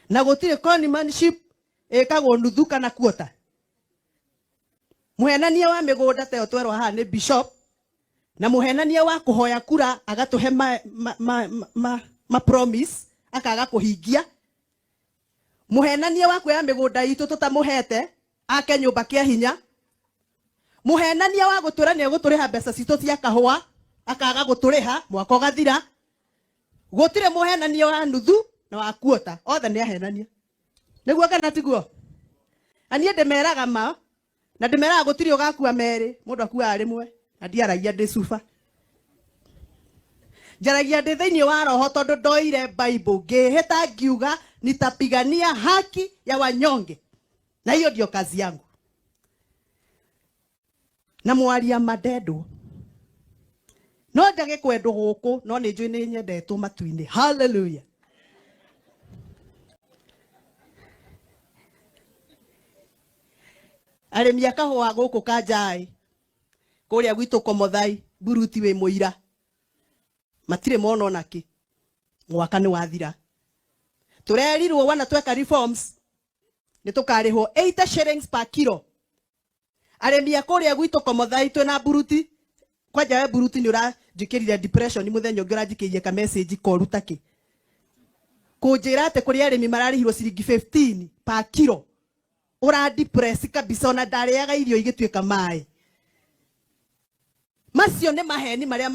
Na gũtirĩ conmanship ĩkagwo nuthu kana kuota. Mũhenania wa mĩgũnda tayo twerwo haha nĩ bishop, na mũhenania wa kũhoya kura agatũhe ma, ma, ma, ma, ma promise akaga kũhingia. Mũhenania wa kuoya mĩgũnda itũ tũtamũhete ake nyũmba kĩa hinya. Mũhenania wa gũtwĩra nĩ egũtũrĩha mbeca citũ cia kahũa akaga gũtũrĩha mwaka ũgathira. Gũtirĩ mũhenania wa nuthu na wa kuota, othe nĩ ahenania. Nĩguo kana tiguo? Na niĩ ndĩmeraga ma, na ndĩmeraga gũtirĩ ũgakua merĩ, mũndũ akuaga rĩmwe, na ndiaragia ndĩ cuba. Njaragia ndĩ thĩinĩ wa roho tondũ ndoire Bible ngĩhĩta ngiuga nitapigania haki ya wanyonge, na hiyo ndio kazi yangu. Na mwaria ma ndendwo, no njage kwendwo gũkũ, no nĩ njũĩ nĩ nyendetwo matu-inĩ. Hallelujah. Arĩmi a kahũa gũkũ Kanjai, kũrĩa gwitũ Komothai, Buruti wĩ mũira, matirĩ mona ona kĩ. Mwaka nĩ wathira, tũrerirwo wana tweka reforms nĩ tũkarĩhwo 80 shillings per kilo. Arĩmi a kũrĩa gwitũ Komothai twĩna Buruti, kwanja we Buruti nĩ ũranjĩkĩrire depression mũthenya ũngĩ, ũranjikĩirie ka message koru takĩ kũnjĩra atĩ kũrĩ arĩmi mararĩhirwo ciringi 15 per kilo. Ũra depress kabisa, ona ndarĩaga irio igĩtuĩka maĩ. Macio nĩ maheni marĩa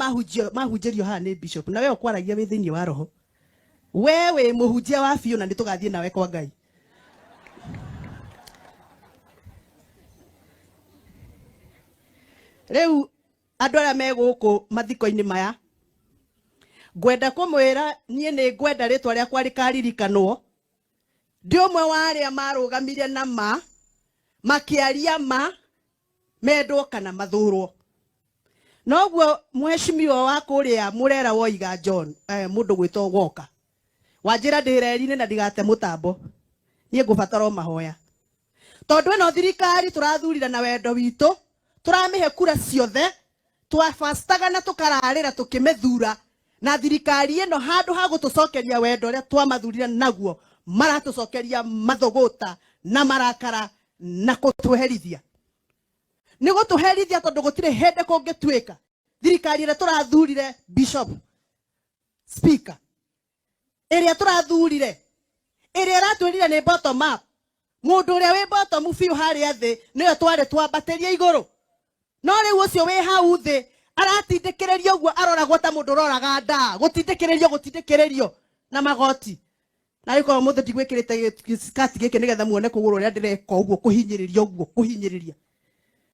mahunjĩrio haha nĩ bishop, na we ũkwaragia wĩ thĩinĩ wa roho. We wĩ mũhunjia wa biũ na nĩ tũgathiĩ nawe kwa Ngai. Rĩu andũ arĩa me gũkũ mathiko-inĩ maya, ngwenda kũmwĩra niĩ nĩ ngwenda rĩtwa rĩakwa rĩkaririkanwo. Ndĩ ũmwe wa arĩa marũgamire na ma, makĩaria ma, mendwo kana mathũrwo. Noguo mheshimiwa wa kũrĩa Murera woiga John, mũndũ gwĩtwo Walker, wanjĩra ndĩ reri-inĩ na ndigate mũtambo, niĩ ngũbatara o mahoya. Tondũ ĩno thirikari tũrathurire na wendo witũ, tũramĩhe kura ciothe, twabastaga na tũkararĩra tũkĩmĩthura, na thirikari ĩno handũ ha gũtũcokeria wendo ũrĩa twamathurire naguo, maratũcokeria mathũgũta na marakara na kũtũherithia. Nĩ gũtũherithia tondũ gũtirĩ hĩndĩ kũngĩtuĩka thirikari ĩrĩa tũrathurire bishop speaker, ĩrĩa tũrathurire, ĩrĩa ĩratwĩrire nĩ bottom up, mũndũ ũrĩa wĩ bottom biũ harĩa thĩ nĩwe twarĩ twambatĩrie igũrũ, no rĩu ũcio wĩ hau thĩ aratindĩkĩrĩrio ũguo, aroragwo ta mũndũ ũroraga ndaa, gũtindĩkĩrĩrio, gũtindĩkĩrĩrio na magoti. Na rĩu korwo mũthĩ ndigwĩkĩrĩte gĩskati gĩkĩ nĩgetha muone kũgũrũ ũrĩa ndĩreka ũguo, kũhinyĩrĩria ũguo, kũhinyĩrĩria.